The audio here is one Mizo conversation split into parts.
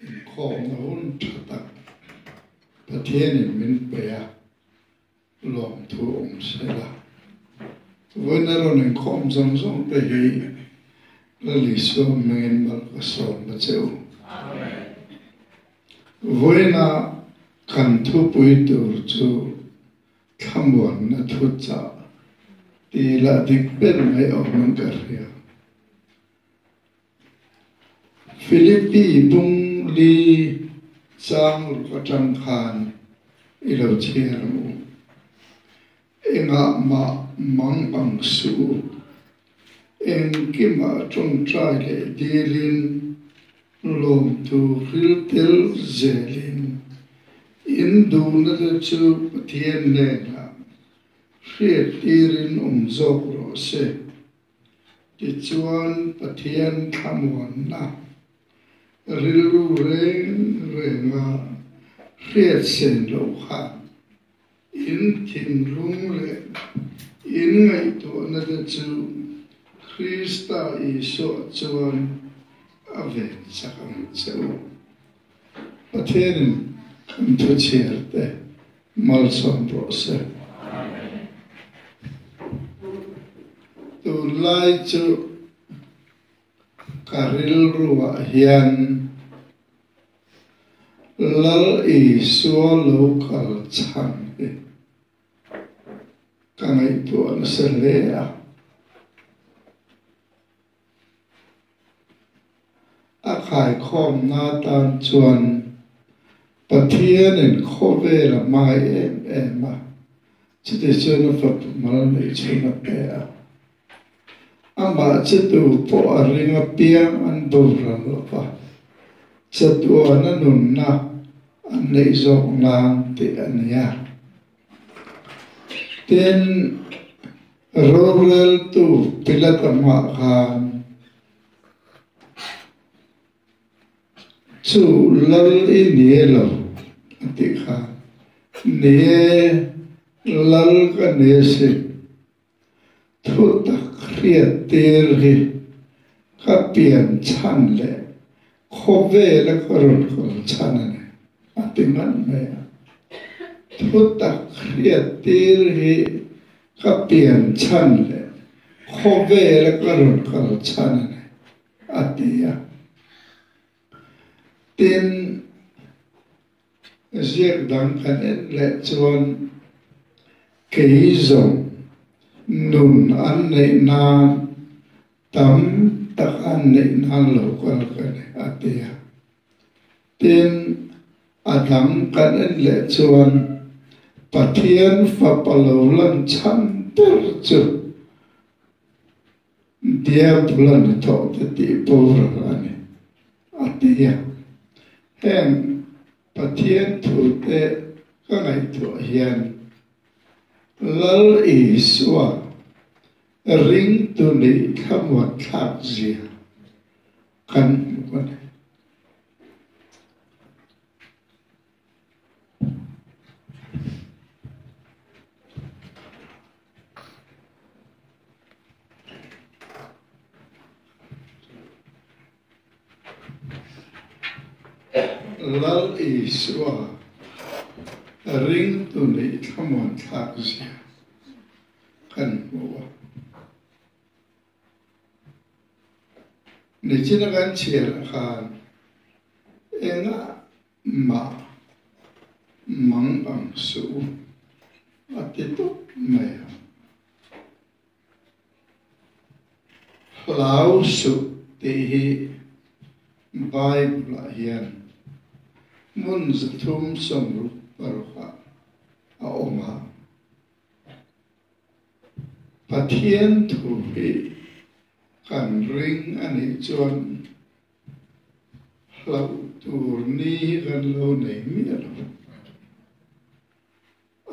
Inkhawmna hun tha tak Pathianin min pe a, lawmthu awm se la. Vawiina rawn inkhawm zawng zawng te hi Lal Isua hmingin mal ka sawm a che u. Vawiina kan thupui tur chu thlamuanna thuchah tih lah dik ber mai awmin ka hria. Philippi bung li chang ruk atang khan i lo chhiar ang u. Engah mah mang ang suh u. Engkimah tawngtai leh dilin lawmtu hril tel zelin in duhna te chu Pathian hnenah hriattirin awm zawk rawh se. Tichuan, Pathian thlamuanna rilru reng renga hriat sen loh khan in thinlung leh in ngaihtuahna te chu Krista Isua chuan a ven chak ang che u. Pathianin kan thuchhiar te Malsawm rawh se. Tunlai chu ka rilruah hian Lal Isua lo kal chhan hi ka ngaihtuah nasa hle a. A khaikhawmna atan chuan Pathianin khawvel a hmangaih em em a, chuti chuan a fapa mal neih chhun a pe a. Amah che tu pawh a ring apiang an boral lo va, chatuana nunna an neih zawk nan tih a ni a. Tin, Roreltu Pilata hmah khan chu lal i ni e lo a tih kha, Ni e, lal ka ni asin, thutak hriat tir hi ka pian chhan leh khawvela ka rawn kal chhan a ni a ti ngat mai a. Thutak hriat tir hi Ka pian chhan leh khawvela ka rawn kal chhan a ni, a ti a. Tin, ziak dang kan en leh chuan kei zawng nun an neih nan tam tak an neih nan lo kal ka ni, a ti a. Tin, a dang kan en leh chuan Pathian Fapa lo lan chhan ber chu Diabula ni tawh te tih boral a ni, a ti a. Heng Pathian thute ka ngaihtuah hian Lal Isua ringtu nih thlamuan thlak zia kan hmu a ni. Lal Isua ringtu nih thlamuan thlak zia kan hmu a. Nichina kan chhiar khan engah mah mang ang suh u a ti tawp mai a. Hlau suh tih hi Bible ah hian hmun 366 ah a awm a. Pathian thu hi kan ring a nih chuan hlauh tur ni hi kan lo nei miah lo.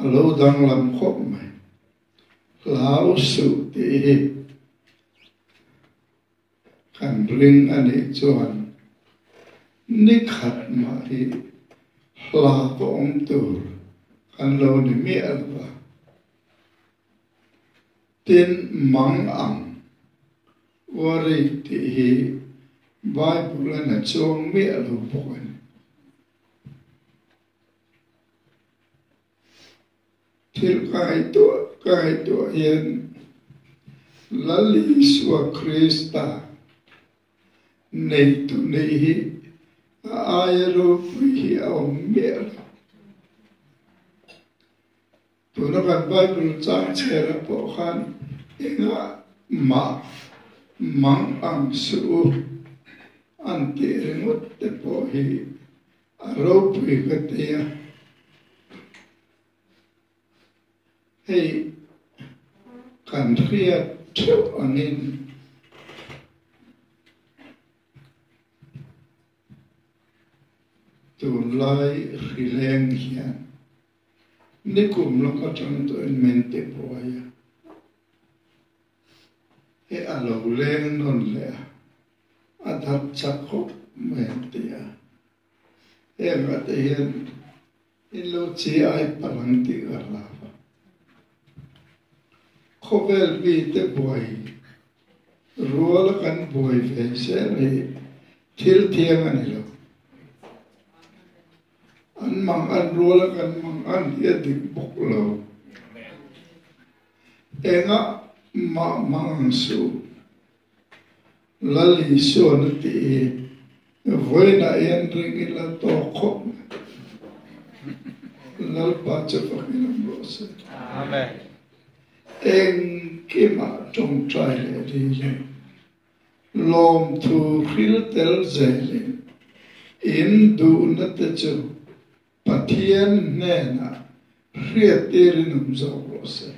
A lo danglam khawp mai. Hlau suh tih hi kan ring a nih chuan ni khat mah hi hla pawh awm tur kan lo ni miah lo va. Tin, mang ang, worry, tih hi Bible-in a chuang miah lo bawk a ni. Thil ka ngaihtuah ka ngaihtuah hian Lal Isua Krista neitu neih hi a aia ropui hi a awm miah lo. Tuna kan Bible chang chhiarah pawh khan engah mah mang ang suh u an tih ringawt te pawh hi a ropui ka ti a. Hei kan hriat theuh angin tunlai hrileng hian Nikum lawk atang tawhin min ti buai a, he a lo leng nawn leh a, a that chak khawp mai an ti a. Heng ah te hian in lo chi ai palh ang tih ka hlau a. Khawvel mite buai rual a kan buai ve zel hi thil thiang a ni lo. An mang an rual a kan mang an hi a dik bawk lo. Engah mah mang ang suh. Lal Isuan a tih hi vawiinah hian ring ila tawk khawp mai. Lalpa chu fakin awm rawh se. Amen. Engkimah tawngtai leh dil Lawmthu hril tel zelin in duhna te chu Pathian hnenah hriattirin awm zawk rawh se.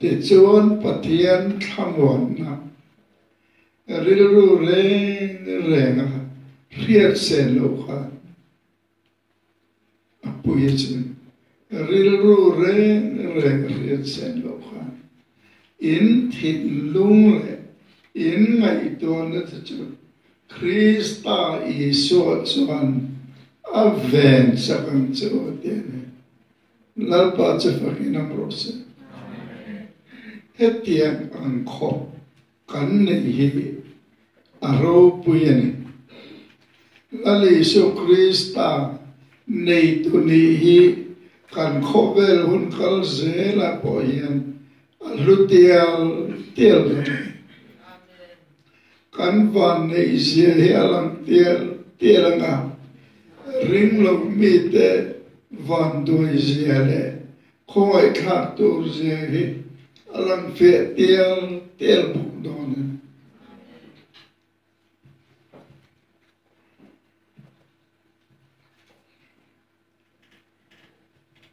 Tichuan Pathian thlamuanna rilru reng renga hriat sen loh khan A pui a chin. Rilru reng reng a hriat sen loh khan in thinlung leh in ngaihtuahna te chu Krista Isua chuan a ven chak ang che u a ti a ni. Lalpa che fakin awm rawh se. Hetiang ang khawp Kan neih hi a ropui a ni. Lal Isu Krista neitu nih hi kan khawvel hun kal zelah pawh hian a hlu tial tial dawn a ni. Kan van neih zia hi a lang tial tial ang a, ring lo mite van duai zia leh Khawngaihthlak tur zia hi a lang fiah tial tial bawk dawn a ni.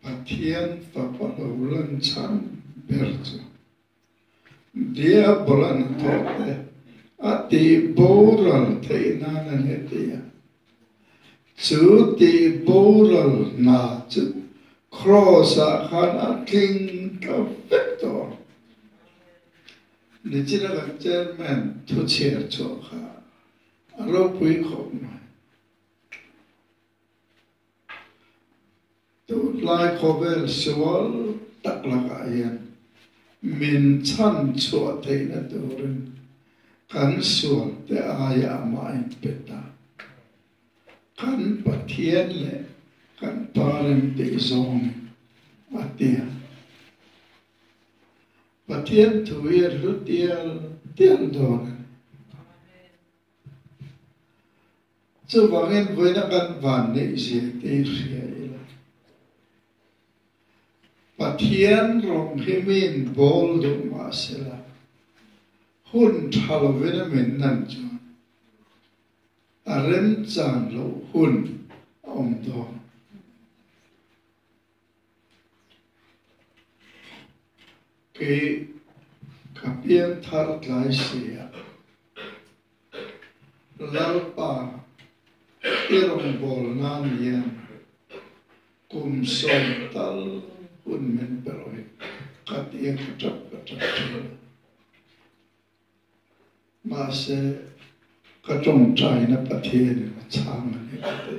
Pathian fapa lo lan chhan ber chu Diabolan a thawh te a tih boral theih nan a ni ti a. Chu tih boral hna chu Kraws ah khan a tling ta vek tawh ang. Nichina kan Chairman thu chhiar chhuah kha a ropui khawp mai. Tunlai khawvel sual tak lakah hian min chhan chhuah theihna turin kan sual te aia amah a inpe ta. Kan Pathian leh kan Pa remtih zawngin a ti a. Pathian thu hi a hlu tial tial dawn a ni. Chuvangin vawiina kan van neih zia te hi hria ila. Pathian rawng hi miin bawl duh mah sela, hun tha lovin a min nan chuan a remchan loh hun a awm dawn. Kei ka piangthar tlai si a. Lalpa, i rawngbâwl nân hian kum sawm tal hun min pe rawh i ka ti a, ka ṭap ka ṭap ṭhin a. Mahse, ka ṭawngṭaina Pathianin a chhang a ni ka ti.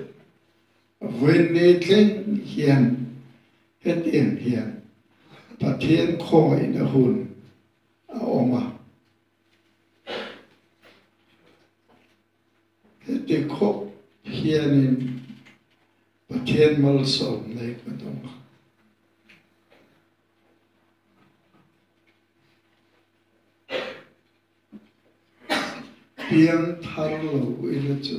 Vawiinni thleng hian hetiang hian Pathian khawngaihna hun a awm a. Pathianin Pathian malsawmna hi ka dawng a. Piang thar lo ila chu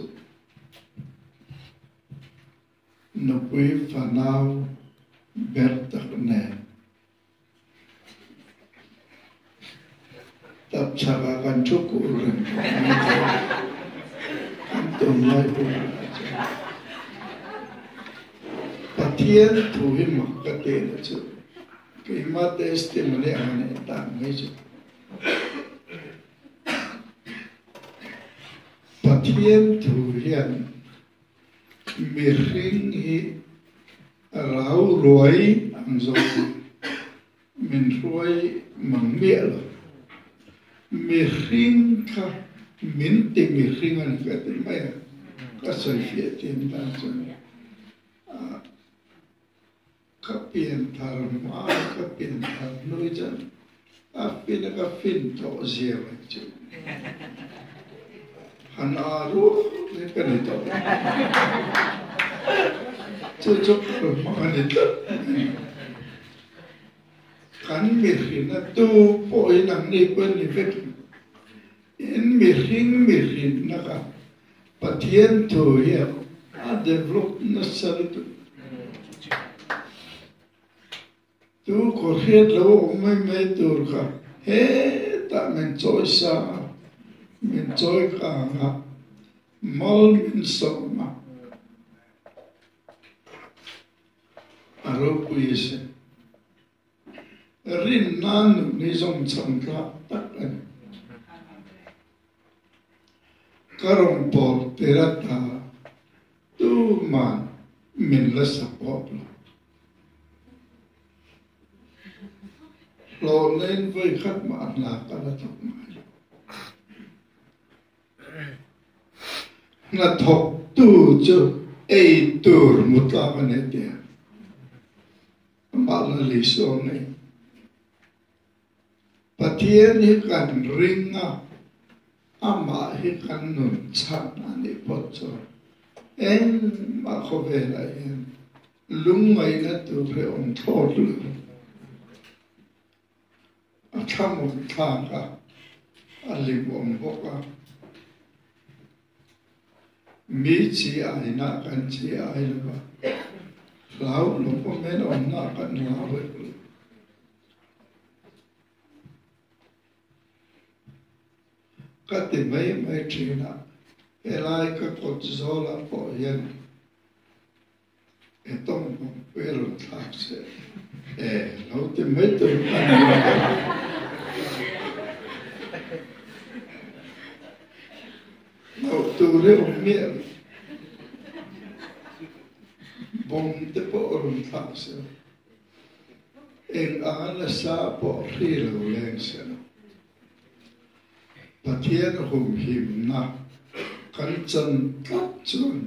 nupui fanau ber tak nen Tapchhakah kan thu kur reng tawh mai thei a, kan tunlai hunah chuan Pathian thu hi mak ka tihna chu keima testimony ang a nih tak mai chu. Pathian thu hian mihring hi Rau ruai ang zawk min hruai mang miah lo. Mihring kha min ti mihring a ni ka ti mai a, ka sawi fiah thiam dan chuan ka pian thar hma ka pian thar hnui chuan a fin a ka fin tawh zia mai chu han a rual hi ka ni tawh lo. Chu chu kal hmang a ni tlat mai. Kan mihrina tu pawhin ang ni pawh ni vek in mihring mihrinna kha Pathian thu hian a develop nasa lutuk. Tu khaw hriat lo awm mai mai tur kha hetah min chawi sang a, min chawi kang a, mal min sawm a, a ropui a sin. Rinna nun hi zawng chhan tlak tak a ni. Ka rawn pawl tir ata tuman min la support lo. Hlawhna in vawi khat mah a hna ka la thawk ngai lo. Hnathawktu chu ei tur mu tlak a ni tia amah la li sawn a ni. Pathian hi kan ring a, amah hi kan nun chhan a nih phawt chuan engmah khawvelah hian lungngaihna tur hi a awm thlawt lo. A thlamun thlak a, a hlimawm bawk a. Mi chi aina kan chi ai lo va, hlau lo pawh men awmna kan hlau vek lo. Ka ti mai mai thin a, helai ka kawt zawlah pawh hian e tawng hmang pui a rawn thlak che e lo ti mai tur ka ni lo. Hlauh tur hi awm miah lo. Bawm te pawh a rawn thlak se. Eng anga nasa pawh hri lo leng se lo. Pathian humhimna kan chan tlat chuan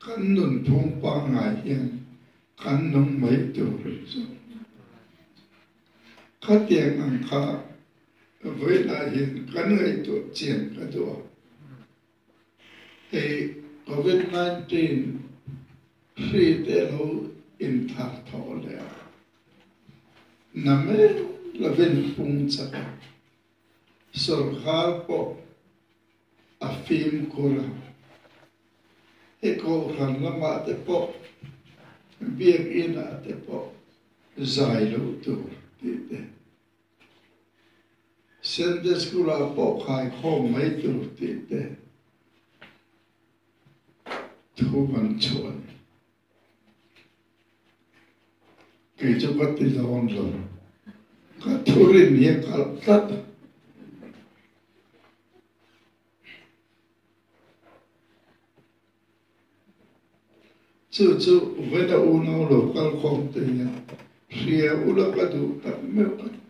kan nunphung pangngai hian kan nung mai tur chu. Khatiang ang kha vawiinah hian kan ngaihtuah chian ka duh a. Hei Covid 19 hri te lo inthar thawh leh a, na mek lovin pung chak a, sawrkar pawh a fimkhur a, hei kohhran lamah te pawh biakinn ah te pawh zai loh tur tih te. Sunday School ah pawh khaikhawm mai tur tih te thu kan chhuah a ni. Kei chu ka ti dawn lo, ka thurin hi a kalh tlat a. Chu chu Vena unau lo kal khawm te hian hria ula ka duh tak meuh a ni.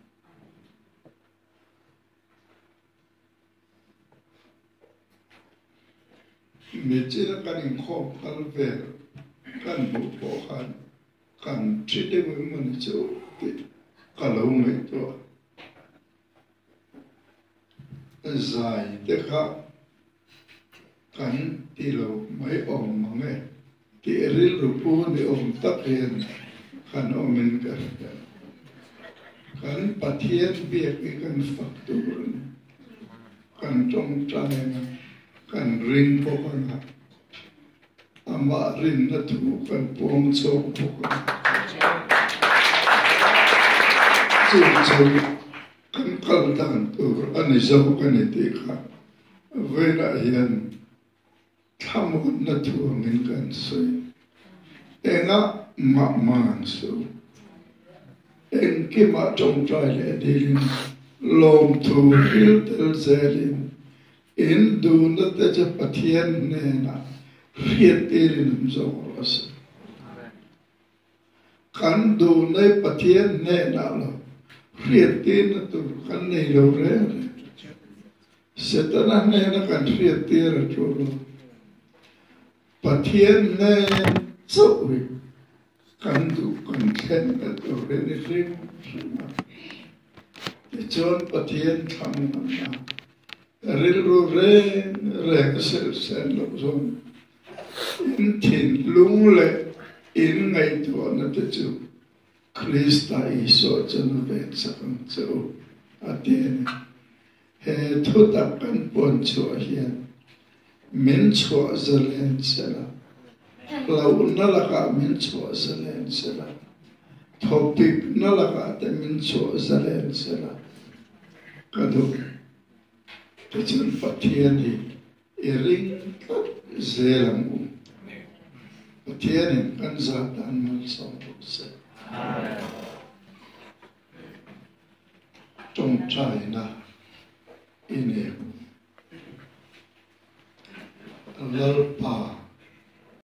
Michina kan inkhawm kal vel kan hmuh pawh khan kan thi deuh emaw ni chu tih ka lo ngaihtuah. Zai te kha. Kan ti lo mai awm mang e tih rilru pu ni awm tak hian kan awmin ka hria. Kan Pathian biak hi kan fak tur a ni. Kan tawngtai anga, kan ring bawk anga, amah rinna thu kan puang chhuak bawk anga. Chu chu kan kal dan tur a ni zawk a ni tih kha Vawiinah hian thlamuanna thu angin kan sawi. Engah mah mang suh. Engkimah tawngtai leh dilin, lawmthu hril tel zelin, in duhna te chu Pathian hnenah hriattirin awm zawk rawh se. Kan duhna i Pathian hnenah lo hriattirna tur kan nei lo reng reng. Setana hnena kan hriattir a tul lo. Pathian hnen chauh hi kan duh kan thlenna tur hi ni hrim hrim a. Tichuan Pathian thlamuanna rilru reng reng a silhsen loh zawng In thinlung leh in ngaihtuahna te chu Krista Isua chuan a vensak ang che u, a ti a ni. He thutak kan puan chhuah hian min chhuah zalen sela, hlauhna lakah min chhuah zalen sela, thawpikna lakah te min chhuah zalen sela ka duh. Tichuan Pathian hi I ring tlat zel ang u. Pathianin kan zat dan malsawm rawh se. Tawngtaina i nei ang. Lalpa.